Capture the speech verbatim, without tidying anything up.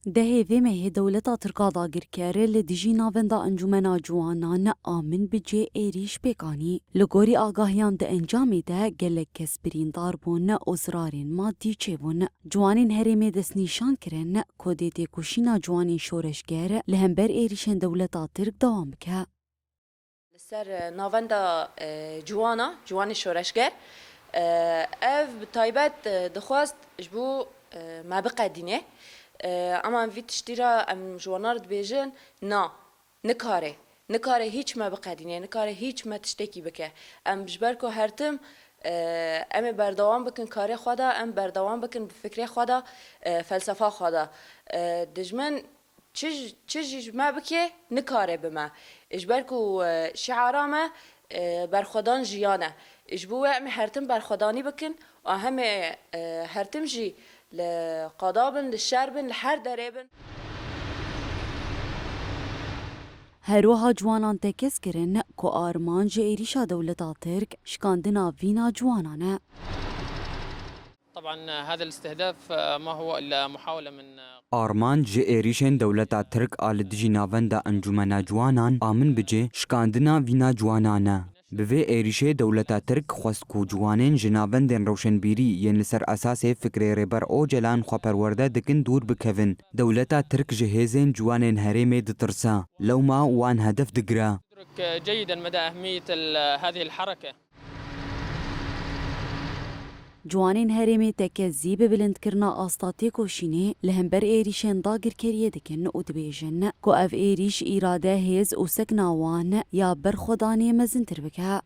Dehê vê mehê dewleta Tirk a dagirker li dijî Navenda Encûmena Ciwanan a Minbicê êrîş pêk anî. Li gorî agahiyan di encamê de gelek kes birîndar bûn û zirarên madî çêbûn. Ciwanên herêmê destnîşan kirin ku dê têkoşîna ciwanên şoreşger li hember êrîşên dewleta Tirk dewam bike. Li ser, e, navenda, e, ciwana, ciwanê şoreşger, e, ev bi taybet, e, dixwest ji bo, e, me biqedîne. E, Ema em vî tiştî re em ji wan re dibêjin, na, nikare. Nikare hîç me biqedîne, nikare hîç me tiştekî bike. Em ji ber ku her tim, e, em ê berdewam bikin karê xwe de, em berdewam bikin bi fikrê xwe de, e, felsefa xwe de. E, dijmin çi j-, çi jî ji me bike, nikare bi me. Ji ber ku, e, şiara me, e, berxwedan jiyan e. Ji bo wê em ê her tim berxwedanî bikin û em ê, e, her tim jî li qada bin, li şer bin, li her derê bin. Her wiha ciwanan tekez kirin ku armanc ji êrîşa dewleta Tirk şikandina vîna ciwanan e. طبعا هذا الاستهداف ما هو إلا محاولة من Armanc ji êrîşên dewleta Tirk a li dijî navenda Encûmena Ciwanan a Minbicê şikandina vîna ciwanan e. Bi vê êrîşê dewleta Tirk xwest ku ciwanên ji navendên rewşenbîrî yên li ser esasê fikrê Rêber Ocalan xwe perwerde dikin dûr bikevin. Dewleta Tirk ji hêzên ciwanên herêmê ditirse. Lewma wan hedef digire. أدرك جيدا مدى أهمية ال-، هذه الحركة. Ciwanên herêmê tekezî bi bilindkirina asta têkoşînê li hember êrîşên dagirkeriyê dikin û dibêjin ku ev êrîş îrade, hêz û sekna wan ya berxwedanê mezintir bike.